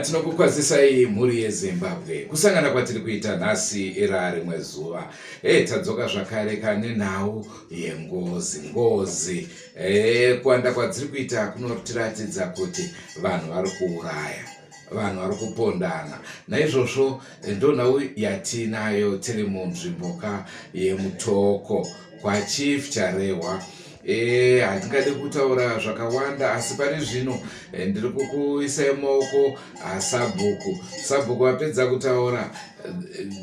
Tinokukwazisai mhuri yeZimbabwe kusangana kwatiri kuita nhasi ira rimwe zuva. Hey, tadzoka zvakare kane nhau yengozi. Ngozi hey, kuwanda kwadziri kuita kunotiratidza kuti vanhu vari kuuraya vanhu vari kupondana. Naizvozvo ndonhau yatinayo tiri munzvimboka yeMutoko kwaChief Charehwa. E, hatingade kutaura zvakawanda asi pari zvino e, ndiri kukuisai maoko asabhuku. Sabhuku vapedza kutaura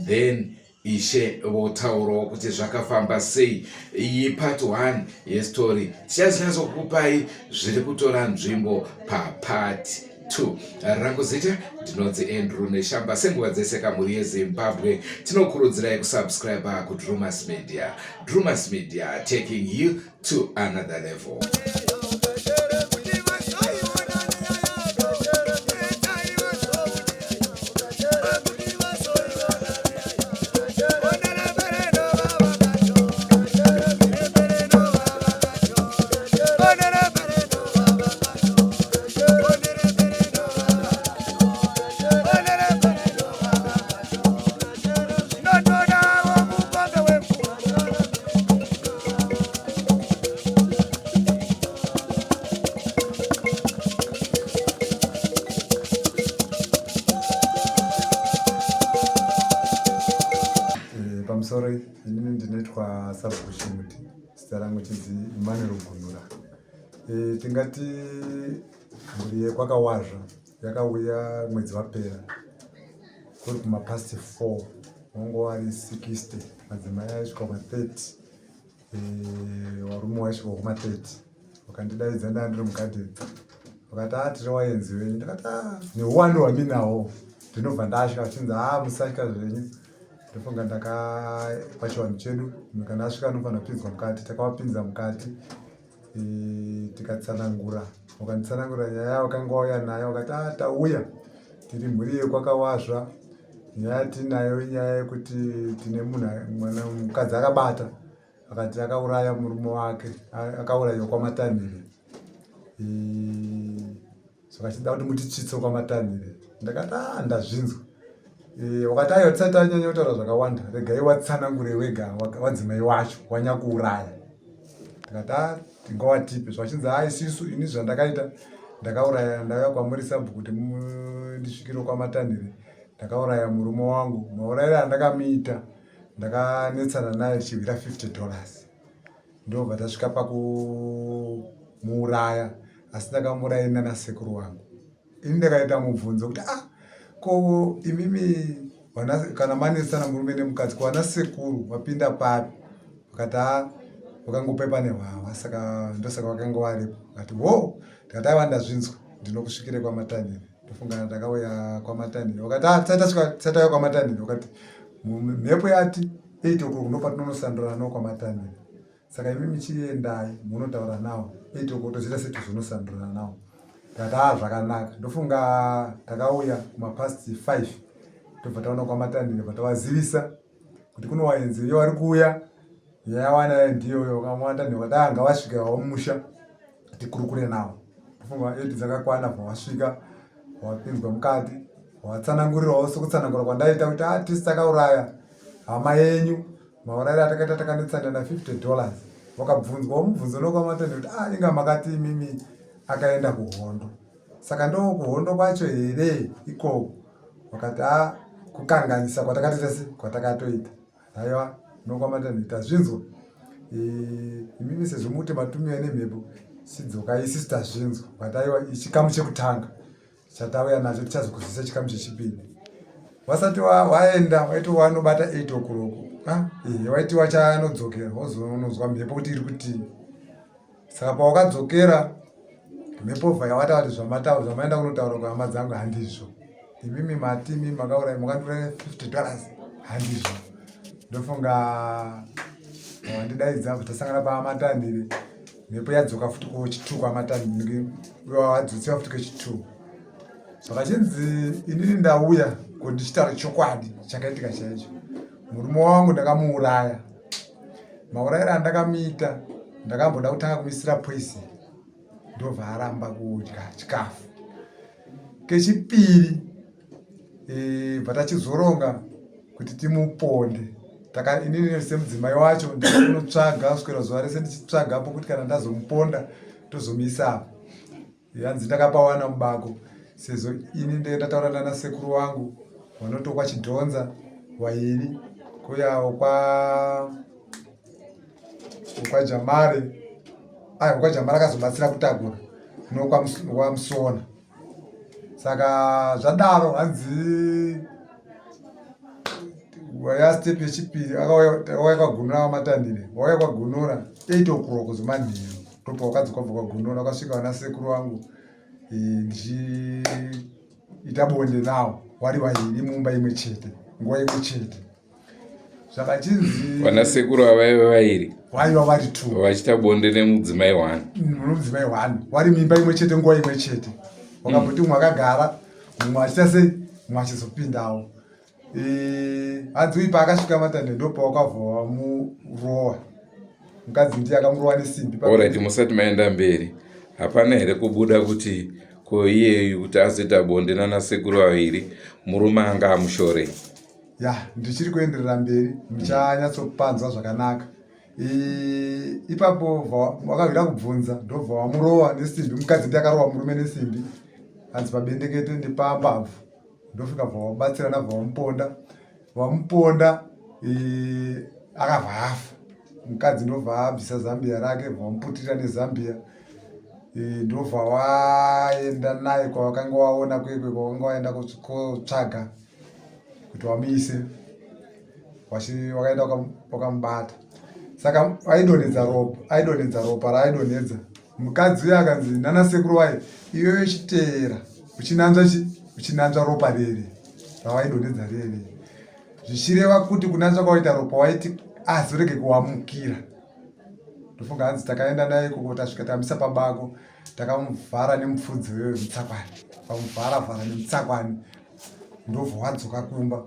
then ishe votaurawo kuti zvakafamba sei. Iyi part 1 yestory tichazonyatsokupai zviri kutora nzvimbo papart 2. Rangu zita ndinonzi Andrew Neshamba. Senguva dzese kamhuri yeZimbabwe tinokurudzirai kusubscribe kuDrumas Media. Drumas Media taking you to another level. Eh, pamusoro inini ndinoitwa sabhuku chimuti zita rangu chinzi emmanuel gunura eh, tingati mhuri yekwakawazva yakauya mwedzi wapera kuri kumapast 4 wangu wari 60 madzimai aisvika kuma 30 eh, warume waisvika kuma 30 wakandidaidza ndaa ndiri mugadheni vakati a ah, tiri waenzi wenyu ndakati a ah, neuwandu hwaminawo ndinobva ndatya vachinzi a ah, musatya zvenyu ndofunga ndaka pachivanhu chedu munhu kana asvika anofanira kupinzwa mukati takavapinza mukati e, tikatsanangura wakanditsanangura nyaya yavo kanga wauya nayo wakati ah, tauya tiri mhuri yekwakawazva nyaya tinayo inyaya yekuti tine munhu mwana mukadzi akabata akati akauraya murume wake akaurayiwa kwamatanhire e, saka chida kuti mutitsvitse kwamatanhire ndakati ah, ndazvinzwa e, wakati aiwa tisati tanyanya kutaura zvakawanda regai watsanangure wega wadzimai wacho wanyakuuraya ndikati ah, tingawatipe zvachinzi ha isisu ini zvandakaita ndakauraya ndauya kwamuri sabhu kuti ndisvikire kwamatanhire ndakauraya murume wangu maurayiro andakamuita ndakanetsana naye tichihwira 50 dollars ndobva tasvika pakumuuraya asi ndakamuuraya ini nanasekuru wangu ini ndakaita mubvunzo kuti ah ko imimi kana manetsana murume nemukadzi ko vana sekuru vapinda papi vakati a vakangopepa nehwahwa saka ndosaka vakanga varipo vakati wo ndikati aiwa ndazvinzwa ndinokusvikire kwamatanhire ndofunga ndakauya kwamatanhire vakati a ah, tisati tauya kwamatanhire vakati mhepo yati 8 o'clock ndopatinonosandurana no kwamatanhire saka imi michiendai munotaura nawo 8 o'clock tozoita setizonosandurana nawo ndikati a ah, zvakanaka ndofunga takauya kumapast 5 tobva taona kwamatanhire bva tavazivisa kuti kuno waenzi iyo vari kuuya yawana ndiyoyo wakamwanda ndikati ngavasvike vavo mumusha tikurukure navo ndofunga edi dzakakwana bva wasvika wapinzwa mukati watsanangurirwawo sekutsanangura kwandaita kuti ah, tisi takauraya hama yenyu maurayiro atakaita takanetsana na 50 dollars wakabvunzwawo mubvunzo nokwamatende kuti ah, inga makati imimi akaenda kuhondo saka ndokuhondo kwacho here ikoko wakati a ah, kukanganisa kwatakatoita se kwatakatoita haiwa nokwamatende tazvinzwa eh, imimi sezvo muti matumiwa nemhepo chidzokai isisu tazvinzwa but aiwa chikamu chekutanga chatauya nacho tichazokuzivisa chikamu chechipiri wasati waenda waiti wanobata 8 o'clock ah, eh, waiti wachanodzokera wozonozwa mhepo kuti iri kutii saka pawakadzokera mhepo bva yawata kuti zvamataura zvamaenda kunotaura kuhama dzangu handizvo Imimi mati imi makauraya makandiuraya $50 handizvo. Ndofunga wandidaidza tasangana pamatandire mhepo yadzoka futi kuchitu kwamatandire wadzotsiwa futi kechitu saka chinzi inini ndauya kuti ndichitaura chokwadi chakaitika chaicho. Murume wangu ndakamuuraya. Maurayiro andakamuita ndakamboda kutanga kumisira poison ndobva aramba kudya chikafu. Kechipiri eh, bva tachizoronga kuti timuponde. Taka inini semudzimai wacho ndinotsvaga kuswera zuva rese ndichitsvaga pokuti kana ndazomuponda tozomuisa apa. Yanzi ndakapawana mubako sezvo ini ndenge ndataura nana sekuru wangu vanotokwa chidhonza wairi kuyawo kwa kwajamare ayo kwajamare akazobatsira kutakura nokwamusona saka zvadaro hanzi waya step yechipiri akauya kwagunura vamatandire wauya kwagunura 8 o'clock zvemanheru ndopa wakadzoka bva kwagunura wakasvika vana sekuru vangu eh, ndichiita bonde nawo wari vairi mumba imwe chete nguva imwe chete zvakachinzi vana sekuru avaiva vairi vaiva vari two vachiita bonde nemudzimai one mm, nemudzimai one wari mimba imwe chete nguva imwe chete wakamboti umwe akagara mumwe achiita sei mumwe achizopindawo Eh, hanzi uyu paakasvika matande ndopawakabva wamurowa mukadzi ndiye akamurowa nesimbi orit musati maenda mberi hapana here kubuda kuti ko iyeyu kuti azoita bonde nana sekuru vaviri murume anga amushorei ya ndichiri kuenderera mberi muchanyatsopanzwa zvakanaka eh, ipapo wakavira kubvunza ndobva wamurowa nesimbi mukadzi ndiye akarowa murume nesimbi hanzi pabendekete nepambabvu ndofika bva wabatsirana bva wamuponda wamuponda e, akabva afa mukadzi ndobva abvisa zambia rake bva wamuputirira nezambia e, ndobva waenda naye kwawakanga waona kwekwe kwawakanga waenda kotsvaga kuti wamuise wakaenda wakamubata saka aidonhedza ropa aidonhedza ropa raaidonhedza mukadzi uyo akanzi nana sekuru waye iyoyo chiteera uchinanzva chi uchinanzva ropa rere rawaidonhedza rere zvichireva kuti kunanzva kwawaita ropa waiti azorege kuwamukira ndofunga hanzi takaenda naye ikoko tasvika tamisa pabako takamuvhara nemupfudzi weyo mutsakwani vamuvhara vhara nemutsakwani ndobva wadzoka kumba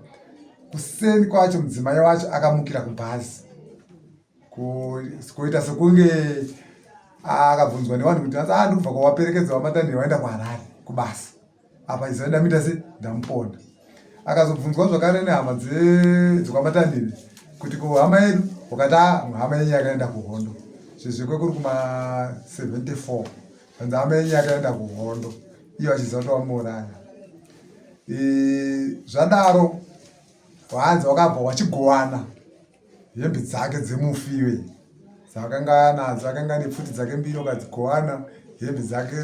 kuseni kwacho mudzimai wacho akamukira kubhazi kuita sekunge akabvunzwa nevanhu kuti anzi ah ndikubva kwawaperekedza wamatanhiro waenda kuharare kubasa apa izo ndamuita se ndamuponda akazobvunzwa zvakare nehama dzekwamatandiri kuti ko hama yedu wakati ah, hama yenyu yakaenda kuhondo zvezvekwe kuri kuma 74 anzi hama yenyu yakaenda kuhondo iyo achiziva kuti wamuuraya zvadaro waanzi wakabva wachigowana hembe dzake dzemufi iwe dzakanga anadzo akanga ane pfuti dzake mbiri wakadzigowana hembe dzake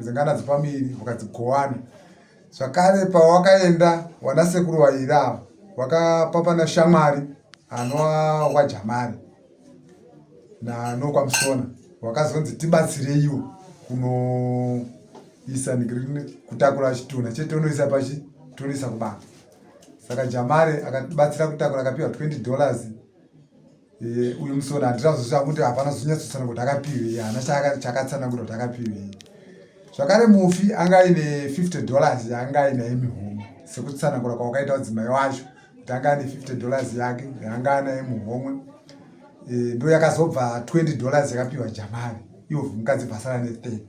dzanga anadzo pamiri wakadzigowana zvakare pawakaenda wana sekuru vairi ava wakapapana shamwari anova wajamari nanokwamusona wakazonzi tibatsireiwo kunoisa kutakura chitunha chete unoisa pachi tonoisa kubanga saka jamare akatibatsira kutakura akapiwa 20 dollars eh, uyu musona handirazoziva kuti hapana zonyatsotsana kuti akapiwei haana chakatsanangura kuti akapiwei zvakare mufi anga aine 50 dollars yaanga ainaye muhomwe sekutsanangura kwawakaita udzimai wacho kuti anga aine 50 dollars yake yaanga anaye muhomwe eh, ndo yakazobva 20 dollars yakapiwa jamare iwo mukadzi bvasara ne 30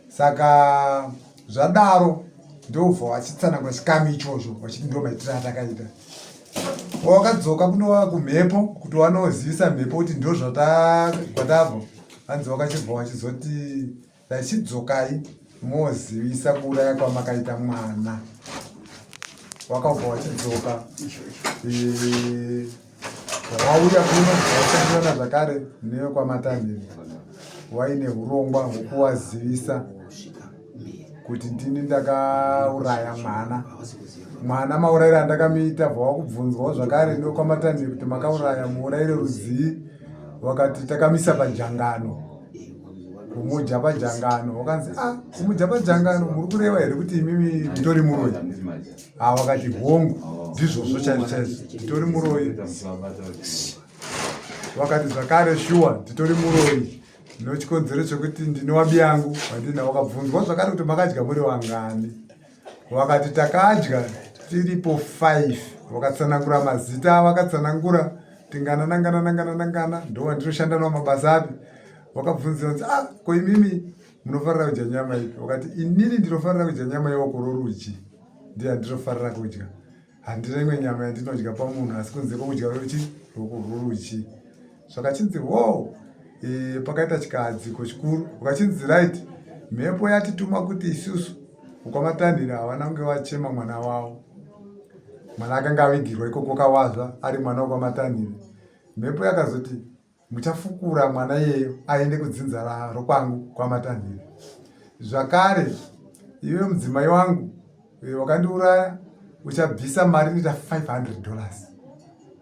saka zvadaro ndobva wachitsanangura chikamu ichocho wachiti ndo maitiro atakaita wakadzoka kunova kumhepo kuti wanozivisa mhepo kuti ndo zvatakwatabva hanzi wakachibva wachizoti dachidzokai mozivisa kuuraya kwamakaita mwana wakabva wachidzoka eh, Wauya kuno wasangana zvakare nevekwaMatanhiri waine hurongwa hwekuwazivisa kuti ndini ndakauraya mwana mwana maurayiro andakamuita bva wakubvunzwawo zvakare nevekwaMatanhiri kuti makauraya muurayiro rudzii wakati takamisa pajangano. Kumudya pajangano. Wakanzi ah, kumudya pajangano muri kureva here kuti imimi nditori muroyi? Ah, wakati hongu, ndizvozvo chaizvo chaizvo, nditori muroyi. Wakati zvakare shuwa nditori muroyi nochikonzero chekuti ndine wabi yangu wandina. Wakabvunzwa zvakare kuti makadya muri wangani? Wakati takadya tiripo 5. Wakatsanangura mazita, vakatsanangura tingana nangana nangana nangana, ndo wandinoshanda nawo mabasa api. Wakabvunzira kunzi ah, ko imimi munofarira kudya nyama ipi? Wakati inini ndinofarira kudya nyama yeoko rorudyi, ndiye andinofarira kudya, handina imwe nyama yandinodya pamunhu asi kunze kwokudya ruchi rwoko rworudyi. Zvakachinzi wo e, pakaita chikahadziko chikuru. Ukachinzi right, mhepo yatituma kuti isusu ukwamatanhira havana kunge vachema mwana wavo, mwana akanga avigirwa ikoko kawazva ari mwana wekwamatanhira. Mhepo yakazoti muchafukura mwana iyeyo aende kudzinza rokwangu kwamatanhira. Zvakare iwe mudzimai wangu wakandiuraya uchabvisa mari inoita 500 dollars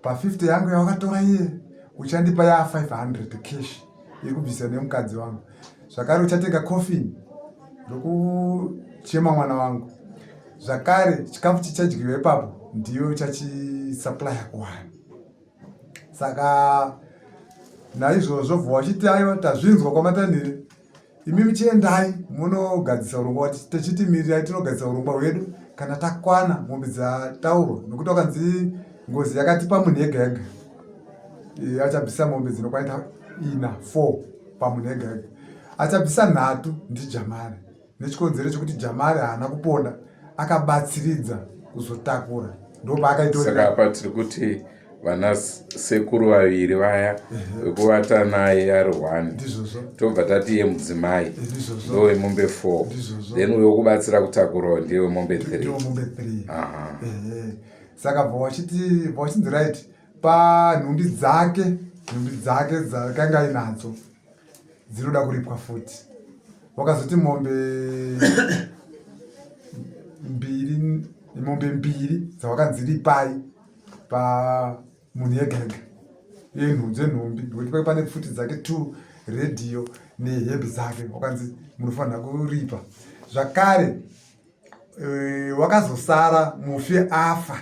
pa50 yangu yawakatora iye, uchandipa ya 500 cash iri kubvisa nemukadzi wangu. Zvakare uchatenga coffin rokuchema mwana wangu. Zvakare chikafu chichadyiwa ipapo ndiwe uchachisupplya kuvanhu. Saka naizvozvo bva wachiti aiwa, tazvinzwa kwamatanhire, imi muchiendai munogadzisa urongwa, tichiti mirirai tinogadzisa urongwa hwedu kana takwana mombe dzataurwa, nokuti wakanzi ngozi yakatipa munhu ega ega achabvisa mombe dzinokwanita ina 4 pamunhu ega ega, achabvisa nhatu ndijamari, nechikonzero chekuti jamari haana kuponda, akabatsiridza kuzotakura, ndopaakaitorera. Apa tiri kuti vana sekuru vaviri vaya vekuvata naye ari one, tobva tati iye mudzimai ndowemombe 4, then uyo wekubatsira kutakurawo ndiye wemombe 3. Saka bva wachiti bva wachinzi right, panhumbi dzake, nhumbi dzake dzakanga inadzo dzinoda kuripwa futi. Wakazoti mombe mbiri, mombe mbiri dzawakanziripai pamunhu yega yega yenhumbi, nekuti pane pfuti dzake 2, redhiyo nehembe dzake, wakanzi munofanira kuripa. Zvakare wakazosara mufi afa,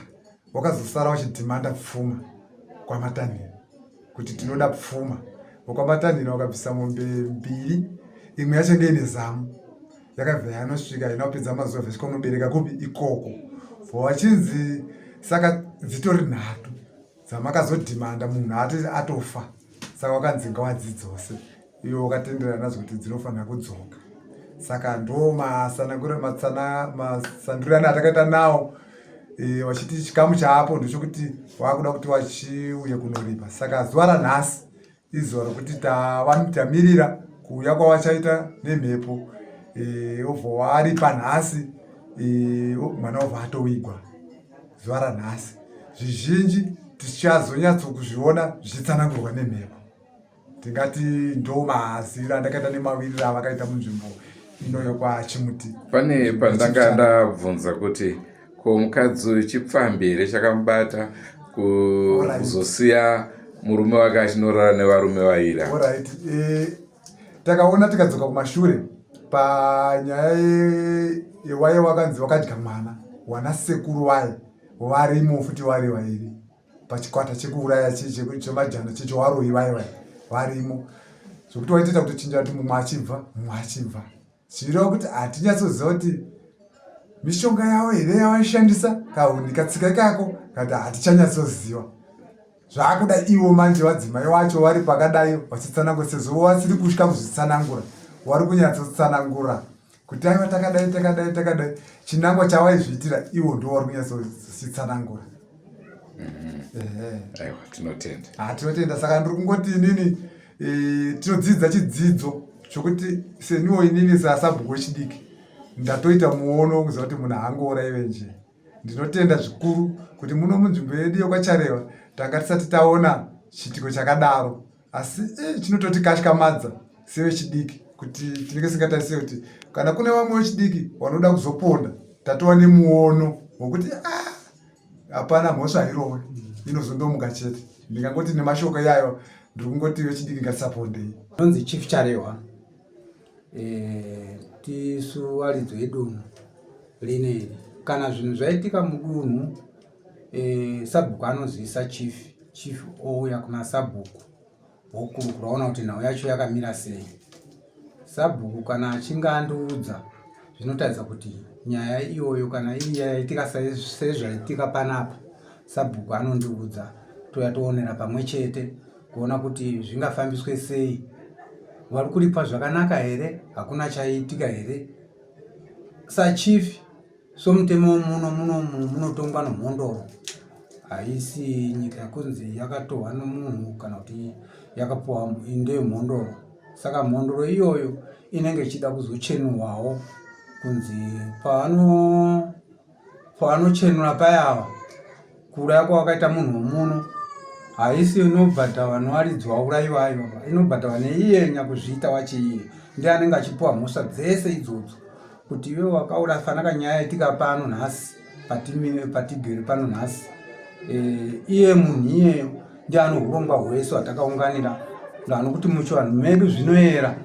wakazosara wachidhimanda pfuma kwamatanhira kuti tinoda pfuma. Wakwamatanhira wakabvisa mombe mbiri, imwe yacho nge ine zamu, yakabva yanosvika ina kupedza mazuva vesvika unobereka kupi ikoko, wachinzi saka dzitori nhatu dzamakazodhimanda munhu ati atofa, saka wakanzi ngawadzidzose, iwe wakatenderana nadzo kuti dzinofanira kudzoka. Saka ndo masandurirano atakaita nawo wachiti chikamu chaapo ndechokuti wakuda kuti wachiuye kunoripa. Saka zuva ranhasi izuva rokuti tamirira kuuya kwavachaita nemhepo, obva waripa nhasi, mwana obva atowigwa zuva ranhasi. Zvizhinji tichazonyatsokuzviona zvichitsanangurwa nemhepo. Tingati ndo maziviro andakaita nemawiriro avakaita munzvimbo ino yokwaChimuti. Pane pandanga ndabvunza kuti ko mukadzi uyu chipfambi here chakamubata kuzosiya murume wake achinorara nevarume vaviri? Alright. Takaona tikadzoka kumashure panyaya yewaye wakanzi wakadya mwana, wana sekuru waye varimo futi vari vairi pachikwata chekuuraya chemajana chechowaroyi vaye vaye varimo, zvokuti waitoita kutochinja kuti mumwe achibva mumwe achibva, zvichireva kuti hatinyatsoziva kuti mishonga yavo here yavaishandisa kahuni katsika ikako, kati hatichanyatsoziva zvaakuda ivo manje vadzimai wacho vari pakadai vachitsanangura, sezvo vasiri kutya kuzvitsanangura, vari kunyatsotsanangura kuti aiwa takadai takadai takadai, chinangwa chavaizviitira ivo ndo vari kunyatsochitsanangura. Aiwa, tinotenda. Ha, tinotenda. Saka ndiri kungoti inini tinodzidza chidzidzo chokuti seniwo inini sasabhuku wechidiki ndatoita muono wekuziva kuti munhu haangouraive nje. Ndinotenda zvikuru kuti muno munzvimbo yedu yekwaCharewa tanga tisati taona chiitiko chakadaro, asi chinototikatyamadza sevechidiki kuti tinenge singatarise kuti kana kune vamwe vechidiki vanoda kuzoponda, tatova nemuono wekuti hapana mhosva hairowe, inozondomuka chete. Ndingangoti nemashoko iyayo ndiri kungoti vechidiki ngatisapondei. Nonzi Chief Charewa. E, tisu varidzi vedunhu rino iri. Kana zvinhu zvaitika mudunhu e, sabhuku anozivisa chief, chief ouya kuna sabhuku wokurukura ona kuti nhau yacho yakamira sei. Sabhuku kana achinge andiudza zvinotaridza kuti nyaya iyoyo kana iri yaitika sezvaitika panapa, sabhuku anondiudza touya toonera pamwe chete kuona kuti zvingafambiswe sei, vari kuripwa zvakanaka here, hakuna chaitika here. Sachief somutemo muno muno munotongwa nomhondoro, haisi nyika yekunzi yakatohwa nomunhu kana kuti yakapuwa ndeyemhondoro. Saka mhondoro iyoyo inenge ichida kuzochenurwawo kunzi pavano pavanochenura paya ava kuuraya kwavakaita munhu womuno haisi inobhadha vanhu varidzi vaurayiwa aiwa inobhadha neiye nyakuzviita wacho iye ndiye anenge achipiwa mhosva dzese idzodzo kuti iwe wakauraya fanaka nyaya yaitika pano nhasi patimire patigere pano nhasi e, iye munhu iyeyo ndiye ano urongwa hwese hwatakaunganira nokuti muchivanhu medu zvinoyera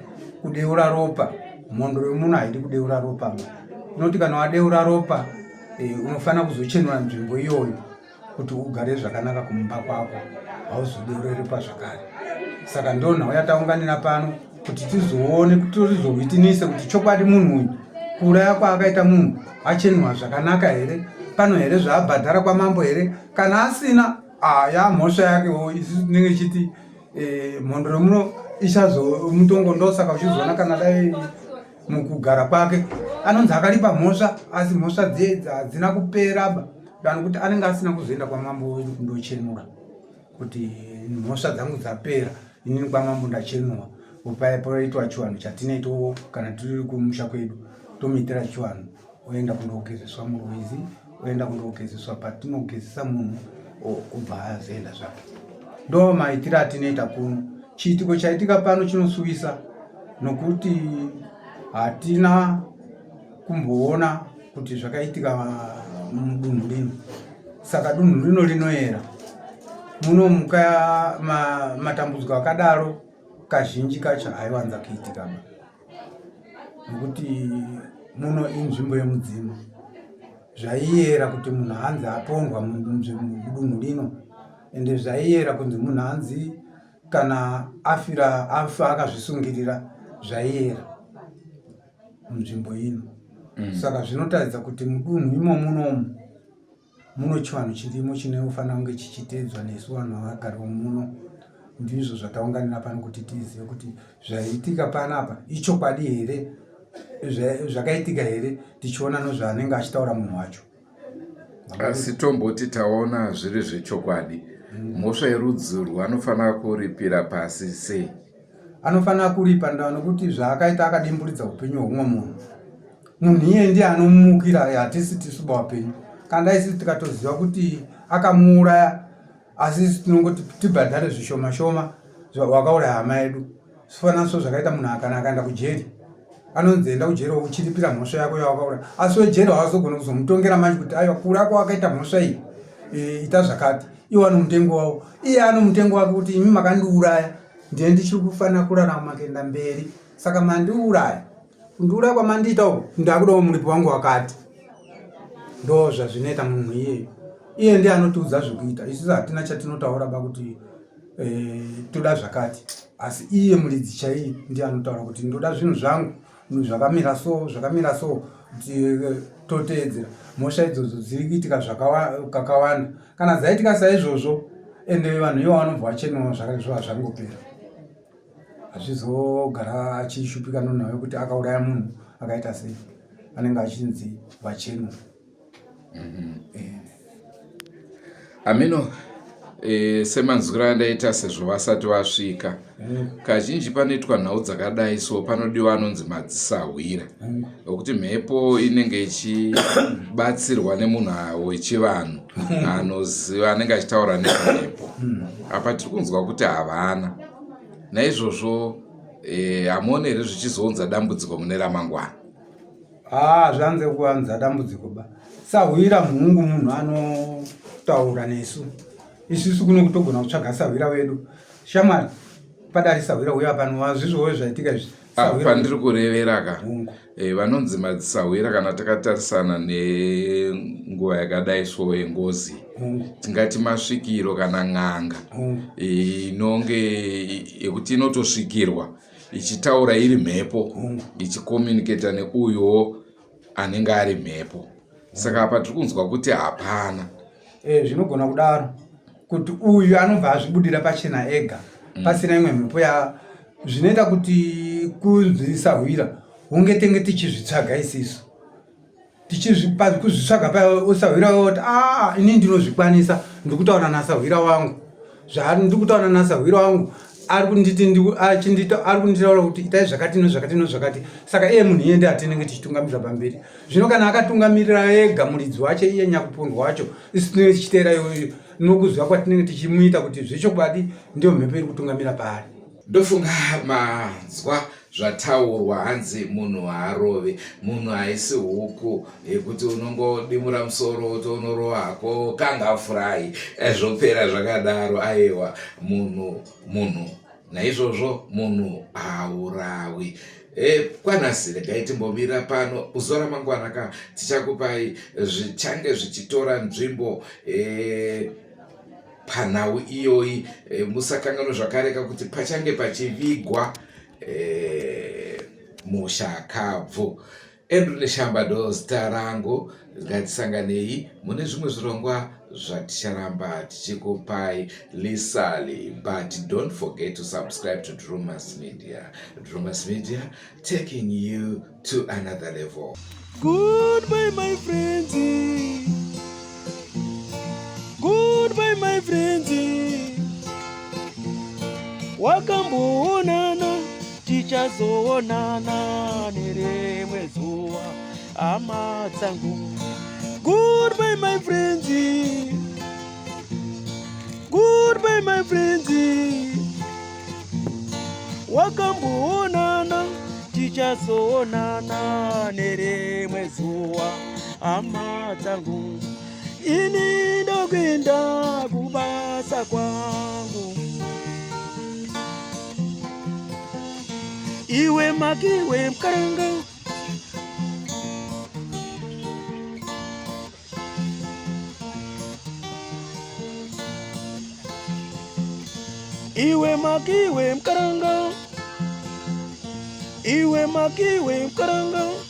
kudeura ropa mhondoro yemunhu haidi kudeura ropa inoti kana wadeura ropa e, unofanira kuzochenura nzvimbo iyoyo kuti ugare zvakanaka kumba kwako hauzodeure ropa zvakare saka ndo nhau yataunganira pano kuti tizoone kuti tizowitinise kuti chokwadi munhu uyu kuuraya kwaakaita munhu achenurwa zvakanaka here pano here zvaabhadhara kwamambo here kana asina aya mhosva yakewo isu tinenge chiti eh, mhondoro muno ichazo mutongo ndosaka uchizoona kana dai mukugara kwake anonzi akaripa mhosva asi mhosva dzedza hadzina kupera ba vanhu kuti anenge asina kuzoenda kwamambo wedu kundochenura kuti mhosva dzangu dzapera inini kwamambo ndachenura poitwa chivanhu chatinoitawo kana tiri kumusha kwedu tomuitira chivanhu oenda kundogezeswa murwizi oenda kundogezeswa patinogezesa munhu obva azoenda zvake ndo maitiro atinoita kuno chiitiko chaitika pano chinosuwisa nokuti hatina kumboona kuti zvakaitika mudunhu rino saka dunhu rino rinoyera munomuka matambudziko akadaro kazhinji kacho aiwanza kuitika ba nokuti muno inzvimbo yemudzimu zvaiyera kuti munhu hanzi apondwa mudunhu rino ende zvaiyera kunzi munhu hanzi kana afira afa akazvisungirira zvaiyera munzvimbo ino mm. saka zvinotaridza kuti mudunhu imo munomu muno chivanhu chirimo chinofanira kunge chichiteedzwa nesu vanhu vagari vomuno ndizvo zvataunganira pano kuti tizive kuti zvaitika panapa ichokwadi here zvakaitika here tichiona nozvaanenge achitaura munhu wacho asi tomboti taona zviri zvechokwadi mhosva yerudzi urwu anofanira kuripira pasi sei anofanira kuripa ndaa nokuti zvaakaita akadimburidza upenyu hweumwe munhu munhu iye ndiye anomumukira hatisi tisu bawapenyu kana isi tikatoziva kuti akamuuraya asi isu tinongoti tibhadhare zvishoma shoma wakauraya hama yedu sifananiso zvakaita munhu akana akaenda kujeri anonzi enda kujeri uchiripira mhosva yako yawakauraya asi wejeri haazogona kuzomutongera manje kuti aiwa kuuraya kwawakaita mhosva iyi e, ita zvakati iwo ano mutengo wavo iye ano mutengo wake kuti imi makandiuraya ndiye ndichiri kufanira kurarama kuenda mberi saka mandiuraya kundiuraya kwamandiita uku ndakudawo muripo wangu wakati ndo zvazvinoita munhu iyeyo iye ndiye anotiudza zvekuita isusu hatina chatinotaura ba kuti eh, toda zvakati asi iye muridzi chaiye ndiye anotaura kuti ndoda zvinhu zvangu zvakamira so zvakamira so eh, toteedzera mhosva idzodzo dziri kuitika kakawanda kana dzaitika saizvozvo ende vanhu ivo vanobva vachenowa zvakazvova zvangopera hazvizogara achishupika nonhau yekuti akauraya munhu akaita sei anenge achinzi vachenwa mm -hmm. Ameno e, semanzwiro andaita sezvo vasati vasvika mm. Kazhinji panoitwa nhau dzakadai so panodiwa anonzi madzisahwira mm. Okuti mhepo inenge ichibatsirwa nemunhu wechivanhu anoziva anenge achitaura nezvemhepo mm. Apa tiri kunzwa kuti havana naizvozvo e, hamuone here zvichizounza dambudziko mune ramangwana? Haa zvanze kuwanza dambudziko ba. Sahwira mhungu munhu anotaura nesu. Isusu kuno kutogona kutsvaga sahwira wedu. Shamwari padari sahwira uya pano wazvizvowo zvaitika izvi. Ah, pandiri kurevera ka eh, vanonzi madzisahwira kana takatarisana nenguva yakadai so yengozi tingati masvikiro kana n'anga eh, inonge yekuti inotosvikirwa ichitaura iri mhepo ichicommunicata neuyuwo anenge ari mhepo saka apa tiri kunzwa kuti hapana eh, zvinogona kudaro kuti uyu anobva azvibudira pachena ega mm. pasina imwe mhepo ya zvinoita kuti kunzwisa hwira hunge tenge tichizvitsvaga isisu tichizvitsvaga pausahwira woti a ah, ini ndinozvikwanisa ndiri kutaura nasahwira wangu zvaari kutaura nasahwira wangu ari kunditi ari kunditaura kuti itai zvakati nezvakati nezvakati saka iye munhu iye ndi atinenge tichitungamirira pamberi zvino kana akatungamirira ega muridzi wacho iye nyakupondwa wacho isu tinenge tichiteera nokuziva kwatinenge tichimuita kuti zvechokwadi ndiyo mhepo iri kutungamira paari ndofunga manzwa zvataurwa hanzi munhu haarovi munhu haisi huku yekuti unongodimura musoro wotonorova hako kanga furai eh, zvopera zvakadaro aiwa munhu munhu naizvozvo munhu haurawi e, kwanhasi regai timbomira pano zuva ramangwana ka tichakupai zvichange zvichitora nzvimbo e, panhau iyoyi e, musakanganwe zvakareka kuti pachange pachivigwa e, mushakabvu Andrew Neshamba ndo zita rangu ngatisanganei mune zvimwe zvirongwa zvaticharamba tichikupai lisali but don't forget to subscribe to Drumas Media Drumas Media taking you to another level Goodbye my friends Goodbye my friends Wakamboonana tichazoonana nerimwe zuva hama dzangu Goodbye my friends Goodbye my friends Wakamboonana tichazoonana nerimwe zuva hama dzangu ini ndokuenda kubasa kwangu iwe makiwe mkaranga iwe makiwe mkaranga iwe makiwe mkaranga